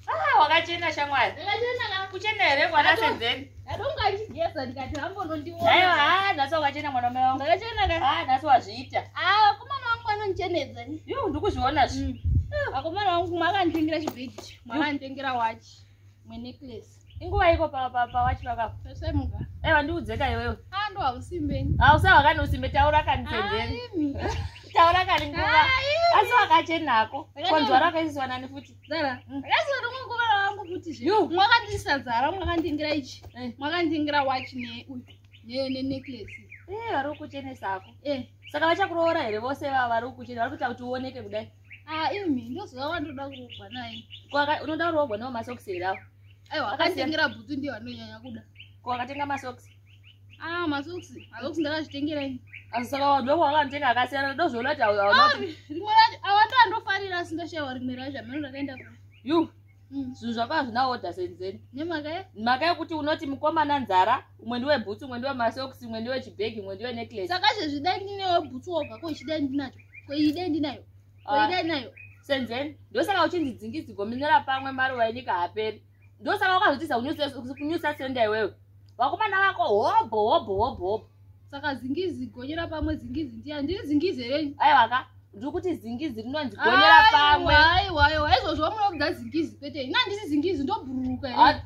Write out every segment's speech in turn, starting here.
Ah, wakachena shamwari. Kuchena here kwana Senzeni? Ndadonga ndichigeza ndikati hambonondiona. Aiwa, ah, nhasi wakachena mwana mai wangu. Ndakachena ka? Ah, nhasi wazviita. Ah, vakomana vangu vanonichenedza. Yo, ndikuzviona zvi. Vakomana vangu makanditengera chibhegi, makanditengera watch, mwe necklace. Inguva iko pa pa pa watch pakapo. Tasemuka. Aiwa, ndiudzeka iwewe. Ah, ndo hausimbeni. Hausa wakani usimbe taura kani Senzeni. Imi. Taura kani nguva. Ah, Asi wakachenako. Ndakachena. Konzwa rakaiswa nani futi? Zara. Ndakasiya mukomana wangu futi zve. Yo. Mwakandisa zara, mwakanditengera ichi. Eh. Mwakanditengera watch ne uyu. Ne ne necklace. Eh, vari kukuchenesako. Eh. Saka vachakuroora here vose vava vari kukuchena vari kuita kuti uoneke kudai. Ah, imi ndoziva wandoda kuroorwa naye. Ko unoda kuroorwa newo masokisi here awo? Aiwa, Akasiyana. akanditengera bhutsu ndiyo anonyanya kuda. Ko wakatenga masokisi? Ah, masokisi. Masokisi ndakazvitengera ini. Asi saka wanhu wakatenga akasiyana ndozvoona kuti hauna kuti Rimwe racho awanda andofarira asi ndoshayiwa rimwe racho hameno ndakaenda ku. yu Mm. zvinhu zvako hazvina order Senzeni. Nemhaka ye? Mhaka yekuti unoti mukomana nzara, umwe ndiwe bhutsu, umwe ndiwe masokisi, umwe ndiwe chibhegi, umwe ndiwe necklace. Saka zvezvi dai ndinewo bhutsu woga ko ichi dai ndinacho. Ko iyi dai ndinayo. Ko iyi Ah. dai ndinayo. Senzeni, ndosaka uchinzi dzingizi gominera pamwe maruva enyika haaperi. Ndosaka wakazotiza kunyusa senda iwewe. Vakomana vako hobho hobho hobho hobho. Saka zingizi gonyera pamwe zingizi ndiya ndiri zingizi here ini? Aiwa ka, ndiri kuti zingizi rinonzi gonyera pamwe. Aiwa, aiwa, izvozvo munoudza zingizi kwete. Ini handisi zingizi ndobhururuka here.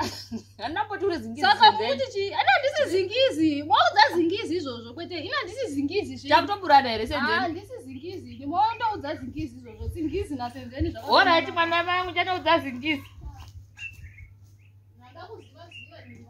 Handinamboti uri zingizi Saka Senzeni. mukuti chii? Ini handisi zingizi. Mwaudza zingizi izvozvo kwete. Ini handisi zingizi zve. Takutoburana here Ah, Senzeni? handisi zingizi. Ini mondoudza zingizi izvozvo. Zingizi naSenzeni zvakasiyana. Alright mwana vangu chatoudza zingizi. Ndanga kuziva ziva ini.